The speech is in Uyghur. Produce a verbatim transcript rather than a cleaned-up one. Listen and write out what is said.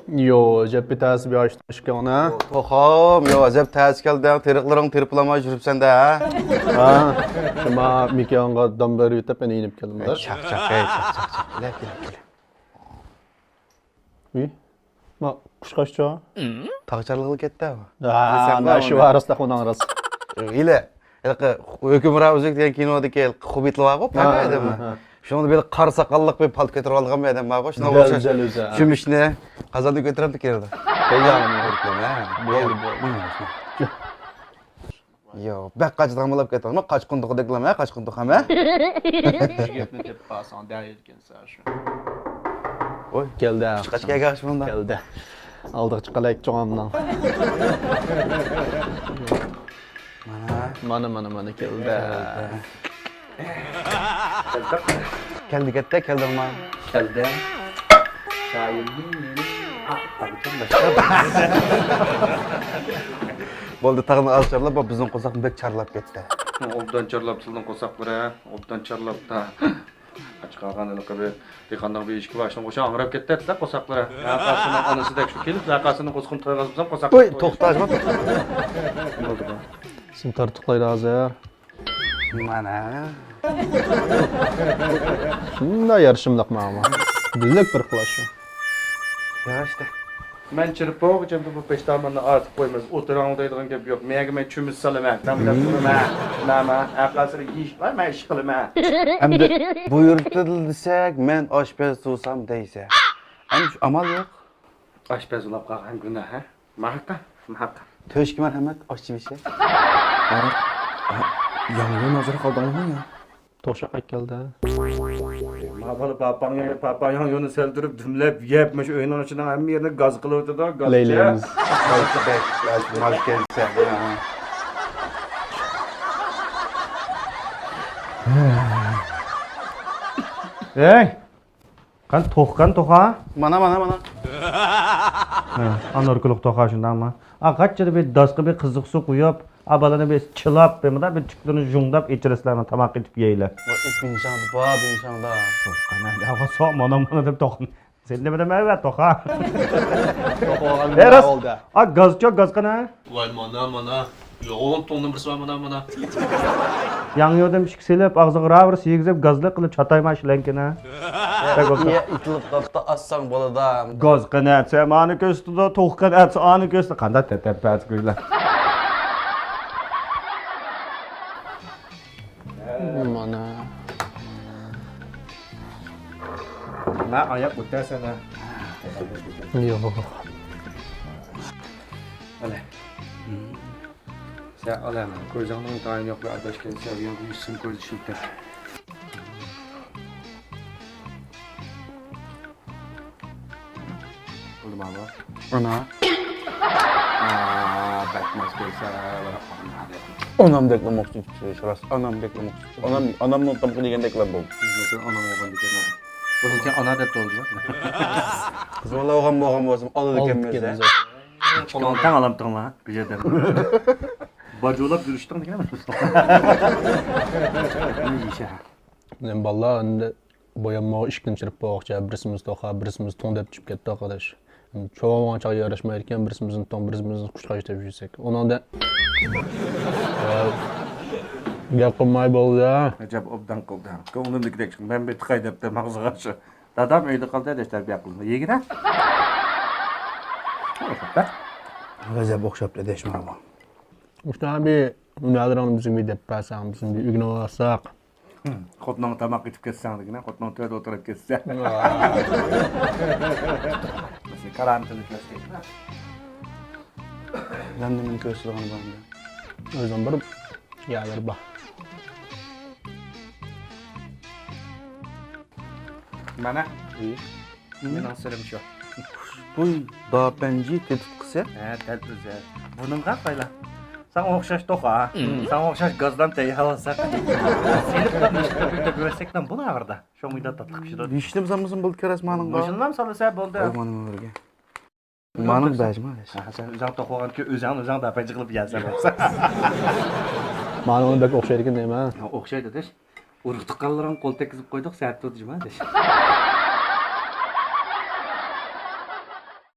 يو، ئەجەب بىر تەسى بىر ئاشتىڭ ئىككىڭنى. توخۇم، يو، ئەجەب تەسى كەلدىڭ، تىرىقلىرىڭ تىرپىلاماي يۈرۈپسەن-دە. ھە؟ شۇما مېكانغا دام بېرىۋېتىپ، مەن يېنىپ كەلدىم. چاق، چاق، ئەي، چاق، چاق، چاق. كېلە، كېلە، كېلە. ئۇي، ما، قۇشقاچچۇ؟ تاغ چارلىقىغا كەتتى ئۇ. ھە، بىلسەم ناشى بار ئۇنى. راست، ئۇنىڭ راست. ھېلى، ھېلىقى ھۆكۈمران ئۈزۈك دېگەن كىنودىكى خوبىتلار بارغۇ، ھە، پەقەت ئادەم. ھە، ھە. شۇنىڭدا بىر قارا ساقاللىق بىر پالتا كۆتۈرۈپ ئالغان بىر ئادەم بارغۇ، شۇنىڭغا دەل، ئوخشاش دەل ئۆزى، ھە. چۆمۈچنى قازاندا كۆتۈرۈپ كېلىدۇ. بەلجەم. ھە. بولدى، بولدى. يو، بەك قاچىدىغان بولۇپ كەتتىڭمۇ؟ قاچقۇن توخۇدەكلەم، ھە؟ قاچقۇن توخۇ، ھە؟ شۇ گەپنى دەپ قالساڭ دەيدىكەنسەن شۇ. ۋوي. كەلدى. قۇشقاچ كەلگەن شۇندا. كەلدى. ئالدىغا چىقالايلى چوڭامنىڭ. مانا. مانا، مانا، مانا كەلدى. كەلدى. كەلدى، كەتتى، كەلدىڭما؟ كەلدى. شايىمنىڭ يېنى. بولدى، تاغنى ئاز چارلاپ، بۇ بىزنىڭ قورساقنى بەك چارلاپ كەتتى. ئوبدان چارلاپ سىلىنىڭ قورساقلىرى، ئوبدان چارلاپتا. ئاچ قالغان ھېلىقى بىر دېھقاننىڭ بىر ئېشىكى بار، شۇنىڭغا ئوخشاپ ئاڭراپ كەتتى، دەپتۇ قورساقلىرى. ۋەقاسىنىڭ ئانىسىدەك شۇ كېلىپ، ۋەقاسىنىڭ قورسىقىنى تويغۇزمىسام قورساق. ۋوي، توخۇ توختاش، توختا. سېنى تارتۇقلايدۇ ھازىر. مانا. شۇنداق يارىشىملىق ماڭا. بىزلىك بىر خىل شۇ. يا ئىشتە. مەن چىرىپ بولغۇچە بۇ پېشتامىنى ئارتىپ قويماس. ئولتۇراڭلار دەيدىغان گەپ يوق. مەگە مەن چۆمۈچ سالىمەن. مەن بىلەپ تۇرىمەن. بىلەمەن. ھەرقايسىلىرى يېيىشلار، مەن ئىش قىلىمەن. ئەمدى بۇيرۇتىدۇ دېسەك، مەن ئاشپەز تۇرسام دەيسەن. ئەمدى شۇ ئامال يوق. ئاشپەز بولاپ قالغان گۇناھ، ھە؟ ماقا، ماقا. تۆشۈكى مەرھەمەت، ئاشچى بېشى. ياڭيۇ ھازىر قالدىڭمۇ يا؟ توشاق ئەكەلدى. ما بالا پاپاڭ، پاپاڭ ياڭيۇنى سەلدۈرۈپ، دۈملەپ يەپ، مۇشۇ ئۆينىڭ ئىچىنىڭ ھەممە يېرىنى گاز قىلىۋېتىدۇ، گازچە. لەيلىمىز. ماز كەلسە. ھەي! قان توخۇ، قان توخۇ. مانا، مانا، مانا. ھە، ئاناركىلىق توخۇ شۇنداقمۇ؟ ئا، قاچچىدا بىر داسقا بىر قىزىق سۇ قۇيۇپ، ئا، بالىنى بىر چىلاپ، بىر مۇنداق بىر تۈكلىرىنى جۇڭداپ ئېچىرىسىلەرمۇ، تاماق ئېتىپ يەيلى. ۋاي، ئېت بىنشاڭدا بار، بىنشاڭدا. توخۇ، قانا، يا، ساق، مانا، مانا دەپ توخۇ. سەن نېمە دېمەي، ۋە توخۇ. توخۇ ئالغان ئە، راست. ئا، گازچۇ، گاز قانا. ۋاي، مانا، مانا. يوغان توڭنىڭ بىرسى بار، مانا، مانا. ياڭيۇدىن پىشىك سېلىپ، ئاغزىغا راۋۇرۇس يېگۈزۈپ، گازلىق قىلىپ چاتايما شىلەڭكىنى. بەك ئوبدان. ئىيە، ئېتىلىپ قاپتۇ، ئاسساڭ بولىدۇ. گاز قېنى ئەتسە مانى كۆرسىتىدۇ، توخۇ قېنى ئەتسە ئانى كۆرسىتىدۇ. قانداق تەتەت بەزى كۈيلەر. مانا. مانا ئاياق ئۆتەسەن ھە. يوق. ئەلە. سەن ئالە، كۆزۈڭنىڭ تايىنى يوق، بىر ئاداش كەلسە، يوق، يۈزسىنى كۆرسىتىپ. بولدىما بۇ؟ ئانا. ئا، بەك ماس كەلسە، ئانامدەكلا مۇقتى تۇتۇش، راست، ئانامدەكلا مۇقتى تۇتۇش. ئانام، ئانامنىڭ تامىقى دېگەندەكلا بولدى. مەسىلەن، ئانام بولغاندىكىن، بۇنىڭكى ئانا دەپ بولدى. قىز بالا بولغان، بولغان بولسىمۇ، ئالىدىكەنمىز. قولۇڭ تەڭ ئالامتىڭلار، بۇ يەردە. باجۇلاپ يۈرۈشتۈڭ دېگەن. نېمە بالىلار، ئەمدى بويانمىغا ئىككىنچى چىرىپ بولغۇچە، بىرسىمىز توخۇ، بىرسىمىز توڭ دەپ چۈشۈپ كەتتى، ئاقاداش. چوڭ بولغان چاغ ياراشمايدىكەن، بىرسىمىزنى توڭ، بىرسىمىزنى قۇشقاچ دەپ يۈرسەك. ئۇنىڭدىن گەپ قىلماي بولدى. ئەجەب ئوبدان قىلدى. كۆڭلۈمدىكىدەك چىقتى. مەن بىر تىقاي دەپتىم ئاغزىغا شۇ. دادام ئۆيدە قالدى، دەش تەربىيە قىلدى. يېگىنە. غەزەپ ئوخشاپتۇ، دەش ماڭا. مۇشۇنداق بىر ھۈنەرلىرىڭنى بىزگە بىر دەپ بەرسەڭ، بىزمۇ بىر ئۆگىنىۋالساق. خوتۇنۇڭغا تاماق ئېتىپ كەتسەڭ دېگىنە، خوتۇنۇڭ تۆردە ئولتۇرۇپ كەتسە. مەسىلەن، كارامىتىنى كۆرسىتىپ. مەن نېمىنى كۆرسىتىدىغان بار ئەمدى؟ ئۆزۈڭ بىر يەرلىرى بار. مانا. مېنىڭ سىرىم شۇ. بۇ داپەنجى تېتىتقۇسى. ھە، دەل ئۆزى. بۇنىڭغا قايلا. ساڭا ئوخشاش توخۇ. ساڭا ئوخشاش گازدان تەييارلىساق. سېلىپلا مۇشۇ تۆپۈك تۆكۈۋەتسەكلا بولۇۋېرىدۇ. شۇ مۇيدا تاتلىق پىشىدۇ. ھېچنېمە سالمىسۇن بولدى، كەرەس مانىڭغا. مۇشۇنىلا سالسا بولدى. قوي مانا مەن بىرگە. مانىڭ بەجمە. ھە، سەن ئۆزۈڭ توخۇغانكى ئۆزۈڭنى ئۆزۈڭ داپەنجى قىلىپ يەسەن بولسا. مانىڭغا بەك ئوخشايدىكەن دەيمەن. ھە، ئوخشايدۇ دەش. ئۇرۇق تۇغقانلىرىڭ قول تەگكۈزۈپ قويدۇق، سەت تۇردى جۇما دەش.